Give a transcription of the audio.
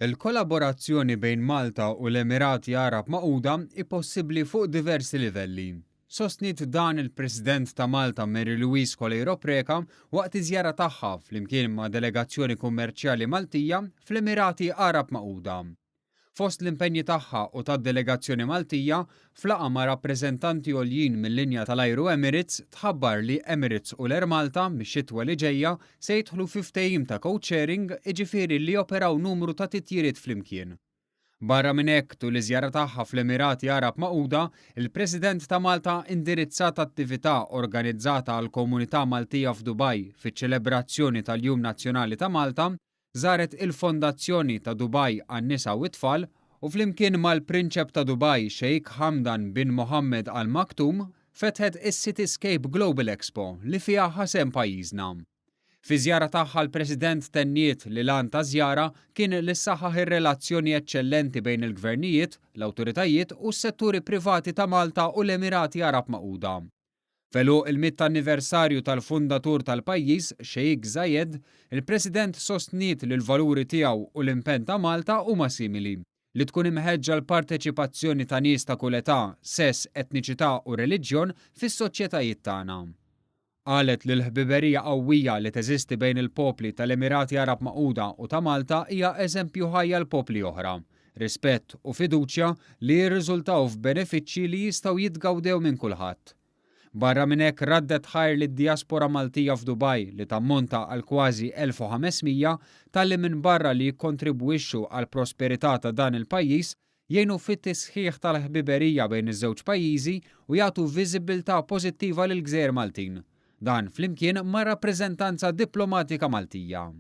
Il-kollaborazzjoni bejn Malta u l-Emirati Għarab Magħquda hi possibbli fuq diversi livelli. Sostniet dan il-President ta' Malta Mary Louise Coleiro Preca waqt iż-żjara tagħha flimkien ma' delegazzjoni kummerċjali Maltija fl-Emirati Għarab Magħquda. Fost l-impenji tagħha u tad-delegazzjoni Maltija, f'laqgħa ma' rappreżentanti għoljin mil-linja tal-ajru Emirates tħabbar li Emirates u l-Air Malta mix-xitwa li ġejja se jidħlu fi ftehim ta' code-sharing iġifieri li joperaw numru ta' titjiriet flimkien. Barra minn hekk, tul iż-żjara tagħha fl-Emirati Għarab Magħquda, il-President ta' Malta indirizzat attività organizzata għall-komunità Maltija f'Dubaj fiċ-ċelebrazzjoni tal-Jum Nazzjonali ta' Malta, żaret il-Fondazzjoni ta' Dubai għan-Nisa u t-Tfal u flimkien mal-Prinċep ta' Dubai Sheikh Hamdan bin Mohammed Al Maktoum fetħet is-Cityscape Global Expo li fiha ħa sehem pajjiżna. Fiż-żjara tagħha l-President tenniet li l-għan taż-żjara kien li ssaħħaħ ir-relazzjoni eċċellenti bejn il-gvernijiet, l-awtoritajiet u s-setturi privati ta' Malta u l-Emirati Għarab Magħquda. F'għeluq il-mitt anniversarju tal-fundatur tal-pajjiż, Sheikh Zayed, il-President sostniet li l-valuri tiegħu u l-impenn ta' Malta huma simili, li tkun imħeġġa l-parteċipazzjoni ta' nies ta' kull età, sess, etniċità u reliġjon fis-soċjetajiet tagħna. Qalet li l-ħbiberija qawwija li teżisti bejn il-popli tal-Emirati Għarab Magħquda u ta' Malta hija eżempju ħaj għal popli oħra. Rispett u fiduċja li jirriżultaw f'benefiċċji li jistgħu jitgawdew minn kulħadd. Barra minn hekk raddet ħajr lid-dijaspora Maltija f'Dubaj li tammonta għal kważi 1,500 talli minbarra li jikkontribwixxu għall-prosperità ta' dan il-pajjiż, jgħinu fit-tisħiħ tal-ħbiberija bejn iż-żewġ pajjiżi u jagħtu viżibbiltà pożittiva lill-gżejjer Maltin. Dan flimkien mar-rappreżentanza diplomatika Maltija.